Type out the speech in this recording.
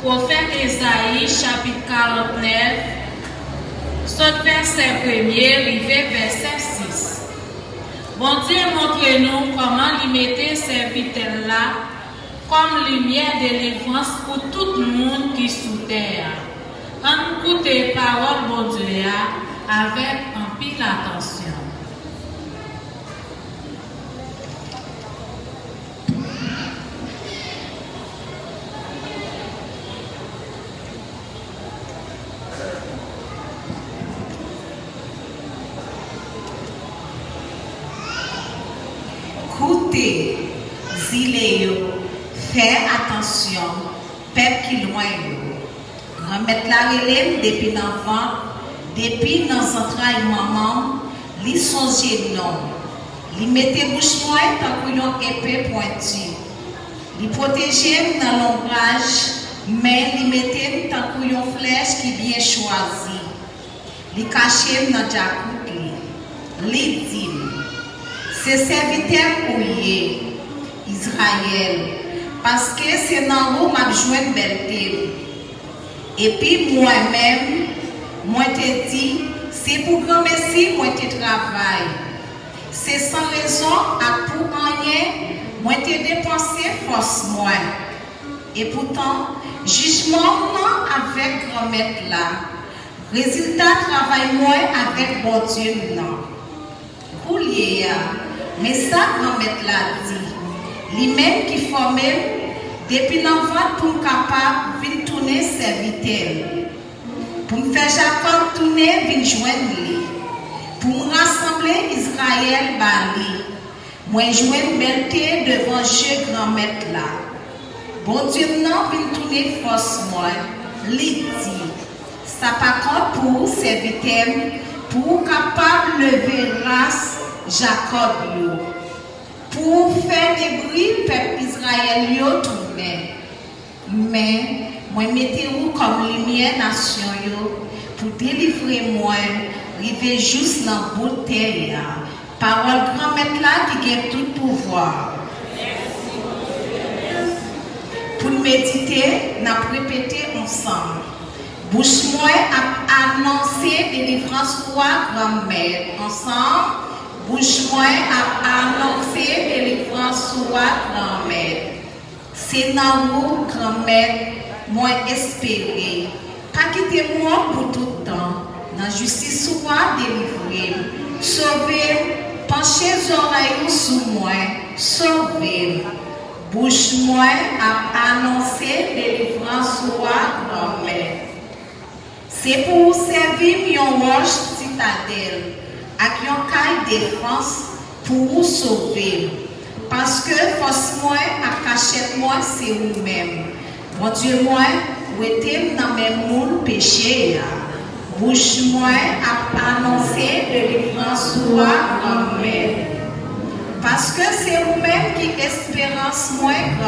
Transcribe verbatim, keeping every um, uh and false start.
Pwofèt Ezayi, chapit karant nèf, sot vèsè premye rive vèsè sis. Bondye montre nou kòman li mete sèvitè l la kòm limyè delivrans pou tout moun ki sou tè a. Ann koute pawòl Bondye a avèk anpil atansyon. Koute, zile yo, fè atansyon, pèp ki lwen yo. Granmèt la rele m depi nan vant, depi nan zantray manman m, li sonje non m. Li mete bouch mwen tankou yon epe pwenti. Li pwoteje m nan lonbraj, men li mete m tankou yon flèch ki byen chwazi. Li kache m nan djakout li. Li di m, "Se sèvitè m ou ye, Izrayèl, paske se nan ou m ap jwenn bèlte m." Epi mwen menm, mwen te di, "Se pou granmesi mwen te travay. Se san rezon ak pou anyen mwen te depanse fòs mwen." Epoutan, jijman m nan avèk Granmèt la, rezilta travay mwen avèk Bondye m nan. Koulye a, men sa Granmèt la di, li menm ki fòme m depi nan vant pou m kapab vin tounen sèvitè l, pou m fè Jakòb tounen vin jwenn li, pou m rasanble Izrayèl ba li. Mwen jwenn bèlte devan je Granmèt la. Bondye m nan vin tounen fòs mwen, li di, "Sa pa kont pou ou, sèvitè m, pou ou kapab leve ras Jakòb yo, pou ou fè debri pèp Izrayèl yo tounen." Men, mwen mete ou kòm limyè nasyon yo, pou delivre mwen rive jous nan bout tè a. Pawòl Granmèt la ki gen tout pouvwa. Pou n medite, n ap repete ansanm. Bouch mwen ap anonse delivrans ou a, Granmèt. Ansanm, bouch mwen ap anonse delivrans ou a, Granmèt. Se nan ou, Granmèt, mwen espere. Pa kite m wont pou tout tan. Nan jistis ou a, delivre m. Sove m. Panche zòrèy ou sou mwen. Sove m. Bouch mwen ap anonse delivrans ou a, Granmèt. Se pou ou sèvi m yon wòch sitadèl ak yon kay defans pou ou sove m. Paske fòs mwen ak kachèt mwen se ou menm. Bondye mwen, wete m nan men moun peche a. Bouch mwen ap anonse delivrans ou a, Granmèt. Paske se ou menm ki esperans mwen,